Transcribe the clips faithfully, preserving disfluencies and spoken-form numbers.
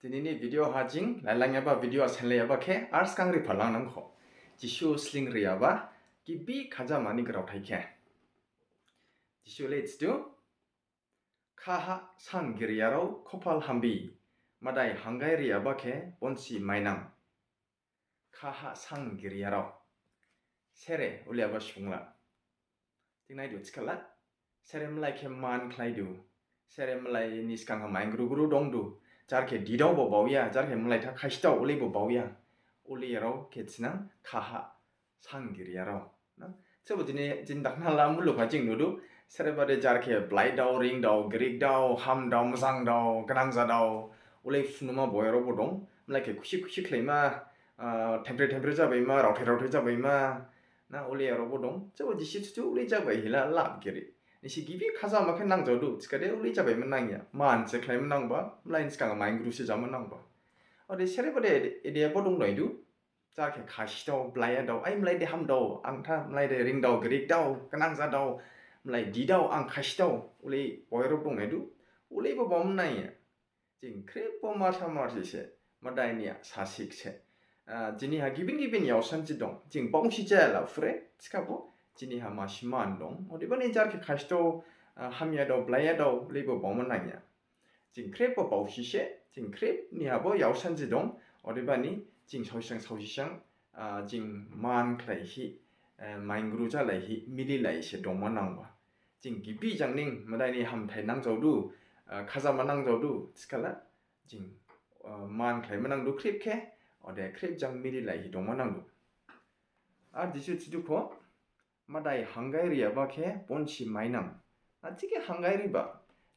Dinini video ha jing lailangyaba video ha senlaiyaba khe ar sgang riphalang nangkho. Jisu slingriyaba gibi khajamani graothai khe. Jisu le thidu, khaha sang giriyarao khophal hambi, Madai hangai riyaba khe bonsi mainang. Khaha sang giriyarao. Sere uliyaba subungla. Jing naidu thikhala. Sere mlai khe man khlaidu. Sere mlai ni sgang ha maingru gru dongdu. Jar khe didao bo baoya, jar khe mlai tha khasidao ulei bo baoya. Uliyarao khe thinang khaha sang giriyarao. Na? Sebo dini, dini dakna la muluk ha jing nudu. Sere bade jar khe blaidao, ringdao, girikdao, hamdao, mjangdao, gnang jadao. Ulei phunuma boyarao bo dong. Mlai khe khusi khusi khlaima, ah, thempre thempre jabaima, raothai raothai jabaima. Na, uliyarao bo dong. Sebo jisi thutu ulei jabai hila lab giri. Nisi gibi khajama khe nangjaodu. Thikhade ulei jabaima nangya. Man se khlaima nangba. Mlai ni sgang maingru se jama nangba. Ode sere bade ede, ede bo dong naidu. Jar khe khasidao, blaiyadao, ai mlai de hamdao, ang tha mlai de ringdao, girikdao, gnang jadao, mlai didao, ang khasidao, ulei boyarao dong naidu, ulei bo bom naiya. Jing khrip bo marsa marsi se, Madai ni sasik se. Ah, jini ha gibin gibin yaosanji dong, jing bongsi jaya la phure, thikhabo, jini ha masi man dong. Odebani jar khe khasidao, ah, hamyadao, blaiyadao, ulei bo bom naiya. Jing khrip bo baosi se, jing khrip ni ha bo yaosanji dong, odebani jing saosisang saosisang, ah, jing man khlaihi, eh, maingru jalaihi, mililai se dongma nangba. Jing gibi jang ning Madai ni hamthai nangjaodu, ah, khajama nangjaodu, thikhala, jing, ah, man khlaima nangdu khrip khe, ode khrip jang mililaihi dongma nangdu. Ar Jisu thidu kho, Madai hangai riyaba khe bonsi mainang. Naji khe hangai riba.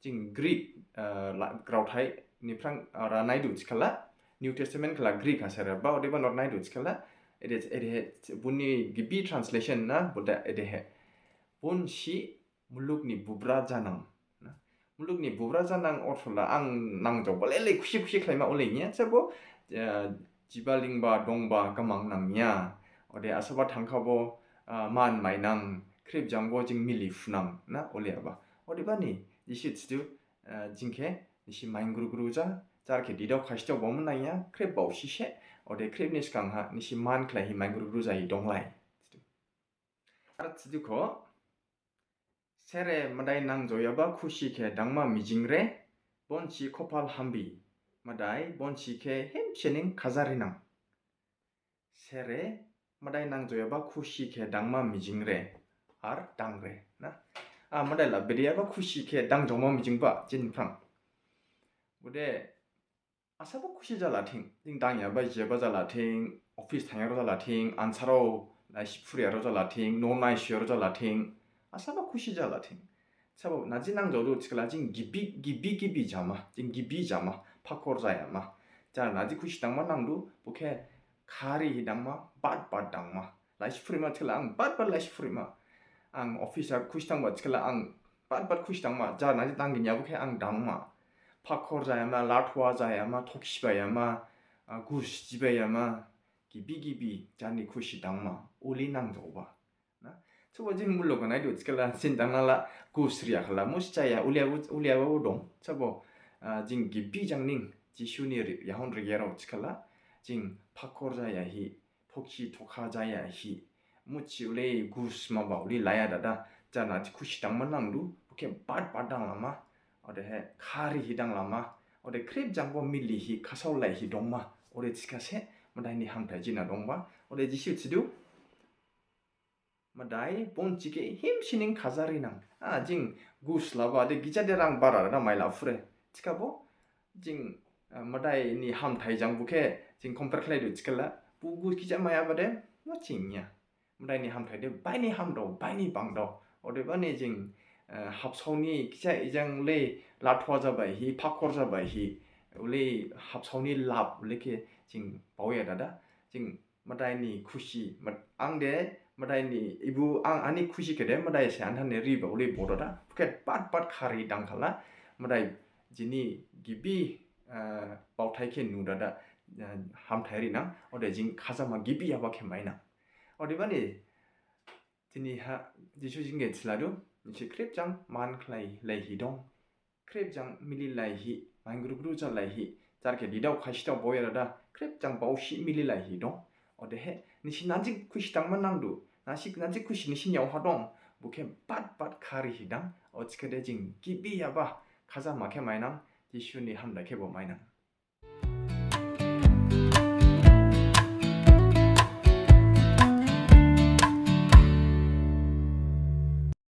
Jing Greek, eh, la-, graothai niphrang, eh, ra naidu thikhala. New Testament khala Greek ha se reba, odeba nor naidu thikhala. Ede, edehe, buni gibi translation na, boda edehe. Bonsi muluk ni bubra janang. Na? Muluk ni bubra janang orthola ang nangjaoba lele khusi khusi khlaima ulei niya. Sebo, eh, jiba lingba dongba gamang nangya. Ode asaba thangkhabo, ah, man mainang, khrip jangbo jing mili phunang, na, uliyaba. Odebani, Jisu thidu, ah, jing khe, nisi maingru gru ja, jar khe didao khasidao bom nangya, khrip baosi se, ode khrip ni sgang ha, nisi man khlaihi maingru gru jahi donglai. Thidu. Ar thidu kho, sere Madai nangjaoyaba khusi khe dangma mijingre, bonsi khophal hambi, Madai bonsi khe hemsening khajarinang. Sere Madai nangjaoyaba khusi khe dangma mijingre, ar dangre, na? A Madai la bedeyaba khusi khe dangjaoma mijingba, jini phrang. Bode, asaba khusi jalathing, jing dangyaba jeba jalathing, office thangyarao jalathing, ansarao, laisi phuriyarao jalathing, noh naisuyarao jalathing, asaba khusi jalathing. Sabo naji nangjaodu thikhala jing gibi, gibi, gibi jama, jing gibi jama, phakor jayama. Jar naji khusi dangma nangdu, bokhe khari hi dangma, bat bat dangma. Laisi phurima thikhala ang bat bat laisi phurima. Ang office ha khusi dangba thikhala ang bat bat khusi dangma. Jar naji dangginyabo khe ang dangma. Phakor jayama, lathua jayama, thokhibayama, ah, gus jibayama, gibi gibi jarni khusi dangma, uli nangjaoba. Na? Soba jini muluk ha naidu thikhala, jini dangnala gus riya khala, musi jaya, uliyabo, uliyabo dong. Sabo, ah, jing gibi jang ning, Jisu ni ri-, yahon riyarao thikhala, jing phakor jaya hi, thokhi thokha jaya hi, musi ulei gus maba ulei laya dada, jar naji khusi dangma nangdu, bokhe bat bat danglama, odehe khari hi danglama, ode khrip jangbo mili hi khasaolai hi dongma, ode thikhase, Madai ni hamthai jini ha dongba, ode Jisu thidu, Madai bonsi khe hemsening khajarinang. A, jing gus laba de gija de rang bara da maila phure. Thikhabo, jing, ah, Madai ni hamthai jang bokhe, jing compare khlaidu thikhala, bo gus gija maiyaba de, ma jingya. Madai ni hamthai de, baini hamdao, baini bangdao. Odebani jing, ah, habsao ni gija ijang lei lathua jabai hi, phakor jabai hi, ulei habsao ni lab, ulei khe jing baoya dada. Jing Madai ni khusi, mad-, ang de, Madai ni, ibu, ang, ani khusi khe de, Madai se anthane riba, ulei bodo da, bokhe bat bat khari dangkhala, Madai jini gibi, ah, baothai khe nu dada, ah, hamthai rinang, ode jing khajama gibi yaba khe mainang. Odebani, dini ha, Jisu jing khe thiladu, nisi khrip jang man khlai lai hi dong. Khrip jang mili lai hi, maingru gru jalai hi, jar khe didao khasidao baoyarada khrip jang baosi mililaihi dong. Odehe nisi naji khusi dangma nangdu, nasi naji khusi nisi niyaoha dong, bokhe bat bat kharihi dang. Odehe jing gibiyaba khajama khe mainang, Jisu ni hamdao khebo mainang.